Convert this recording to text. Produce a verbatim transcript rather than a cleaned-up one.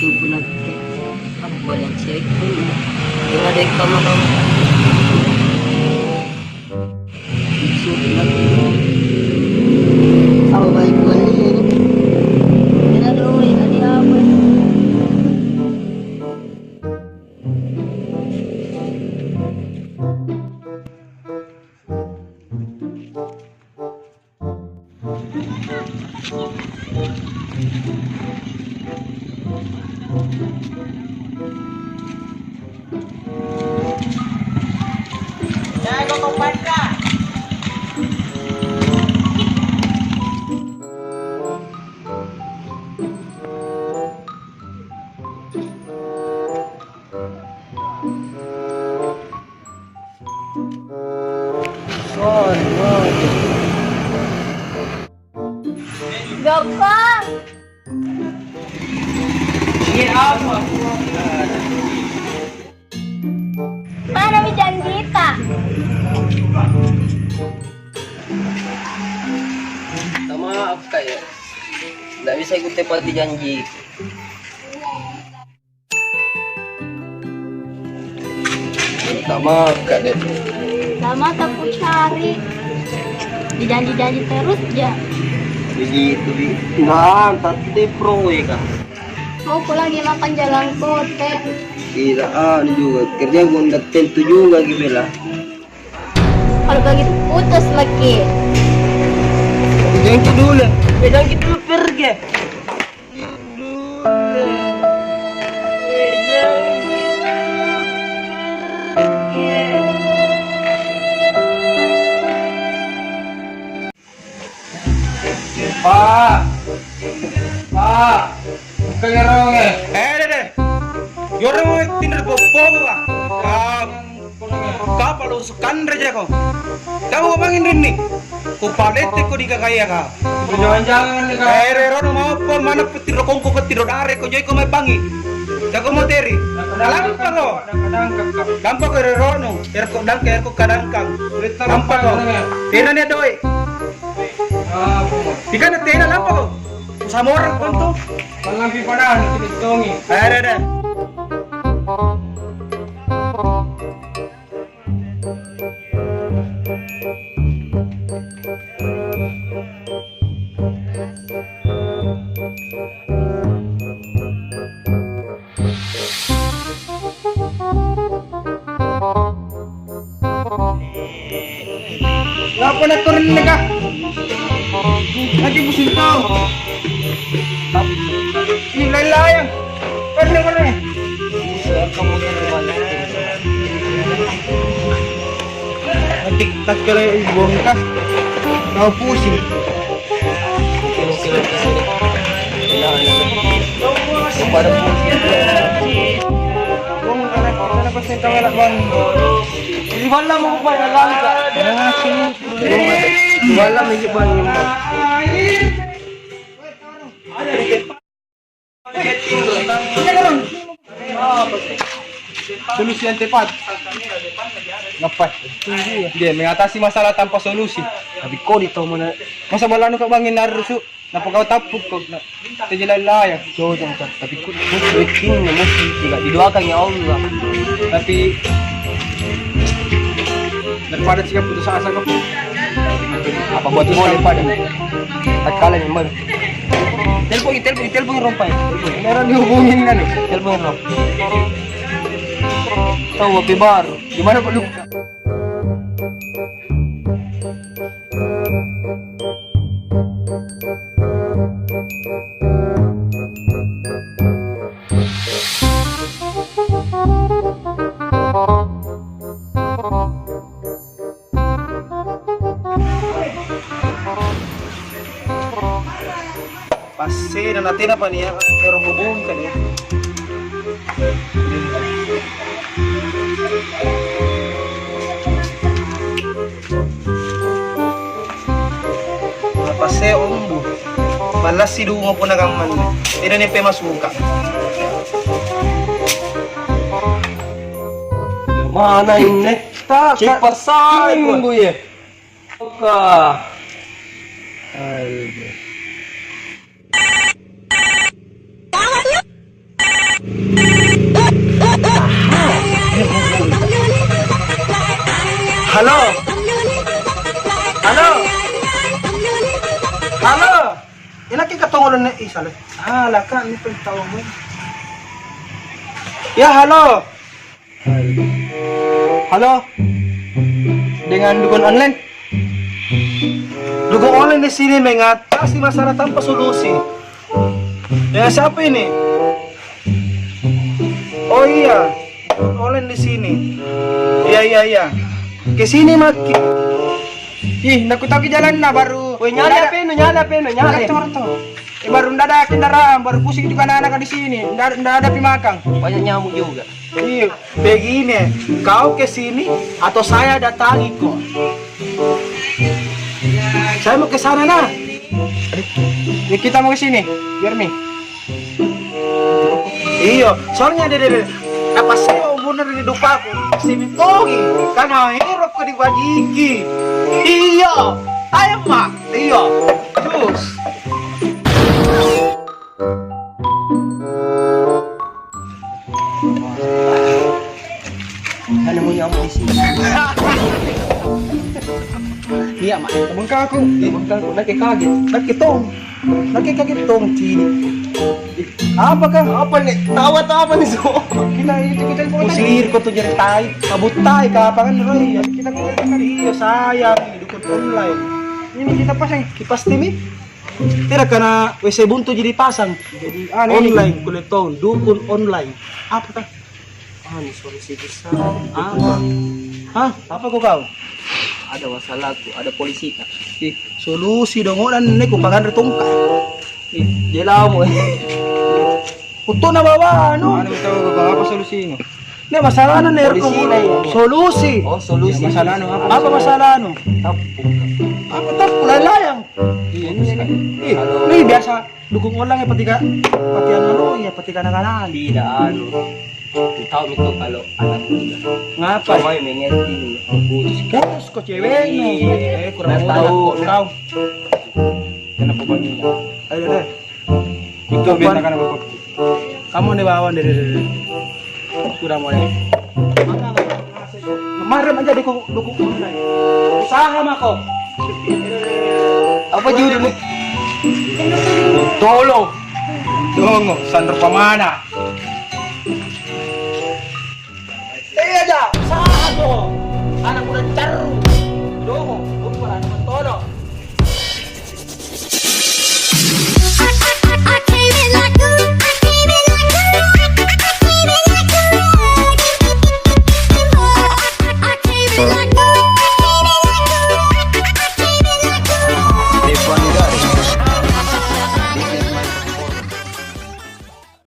Suku nakke, apa yang cek? Kira dek kamu dong. Suku nakke. Apa baik kuali ini? Kira doi, tadi apa? Gappa. Manami janjita? Minta maaf, Kak, ya. Nggak bisa ikut tepati janji. Minta maaf, Kak, deh. Lama tak kucari. Dijanji-janji terus, ja. Begitu, Bi. Nah, tapi proyek, Kak. Mau pulang di makan jalan kote. Tidak, ah, ini juga. Kerja gua nggak tentu juga, gitu lah. Kalau begitu putus maki. Jangan dulu. Ya, jangan dulu pergi. Pa'. Pa'. Buka geronge. Eh, deh, deh. Yorong tinro poppo, Pak. Ah, kapa lo sukanre jako. Kau apa nginrinni? Kupaletteko di kakaya ka. Jangan-jangan nih, Kak. Eh, re rono mau apa? Mana petir rokongko, petir rodare ko jeko mai pangi. Jako mau teri. Lampako. Lampako re rono. Erko dangka, erko kadangkang. Lampako. Tena nia doi. Ikana tena lampako. Usamorang kontu. Mangampi padang, kita tongi. Ada, ada. Ngapa nak turun ni kah? Nanti musim tahu. Ini lain-lain. Pernah, pernah. Nanti tak kira ibu kah? Kau pusing. Pada pusing. Bang, anak kita dapat sentang anak bang. Di mana mau upaya langka? Di mana mau upaya langka? Solusi yang tepat. Ngapai? Dia mengatasi masalah tanpa solusi. Tapi kau di tahu mana? Masa balanu kau bangin narusu? Napa kau tappuk kau? Tejelai layang. Cocok, Ustaz. Tapi ku, ku, ku, ku, tidak didoakan ya Allah. Tapi daripada sikap putus asa kau. Apa buat boleh pada? Tatkala memang. Telepon, telepon, telepon rompai. Telepon. Orang dihubungin kan? Telepon rom. Tahu apa baru? Gimana kok lu? Passena na tenapa nia' ero' hubungi kale. Napassea umbu. Ballasi dungo punna kammanne. Tena ni pemasuka. Mana inne? Tak, Cepat sai, minggu ya. Oka. Aduh. Halo? Halo? Halo? Inaki katongolo ne isale. Ah, laka ni pentawamu. Ya, halo. Halo? Dengan dukun online? Dukun online di sini mengatasi masalah tanpa solusi. Dengan siapa ini? Oh iya, dukun online di sini. Iya, iya, iya. Ke sini maki. Ih, nakutaki jalanna baru. Weh, nyala apa nu, nyala apa nu, nyala. Betul, betul. Eh, baru ndak ada kendaraan, baru pusing juga anak-anak di sini. Ndak, ndak ada pimakang. Banyak nyamuk juga. Iya. Begini, kau ke sini atau saya datangi kau? Saya mau ke sana, nah. Ya, kita mau ke sini, biar mi. Iyo, soalnya dede, dede, apa sih umurnya di dupaku? Simi togi, karena hirupku dibajiki. Iyo, ayo mak, iyo, terus. Kan namanya apa sih? Iya, Mak. Bengkaku, bengkaku, nakke kaget, nakke tong, nakke kaget tong, cini. Apa kah? Apa nih? Tawa atau apa nih, so? Kita itu, kita itu. Usir kau tuh jadi tai, kabut tai, kapangan, Roy. Kita, kita, kita, iya, sayang, dukun online. Ini kita pasang kipas T V. Tena kana W C buntu jadi pasang. Jadi, anu, online, kulit tahun, dukun online. Apa kah? Anu, solusi besar. Apa? Hah? Apa kau, kau? Ada masalahku, ada polisi, Kak. Ih, solusi dong, orang nih, ku paganre tongka. Ih, dia lama. Untuk na bawa, anu. Anu, tahu apa solusinya? Ini masalahnya nih, polisi, solusi. Oh, solusi. Ya, masalah anu apa? Apa masalah anu? Tapu. Apa tapu? Layang-layang. Iya, ini sekali. Ih, ini biasa dukung orang ya, petika, petika anu, ya, petika anak-anak. Tidak, anu. Tahu itu kalau anak muda. Ngapa? Kau mau mengerti, putus. Putus kok cewekmu. Iya. Eh, kurang tahu kau. Kenapa begini? Ayo deh. Itu biar anak-anak bapak. Kamu nih bawang deh, deh, deh, deh. Sudah mulai. Kemarin aja dukung, dukung online. Usaha mako. Apa judulnya? Tolong. Tolong, Sandro Pamana. Iya, ja, usaha ko. Anak udah caru.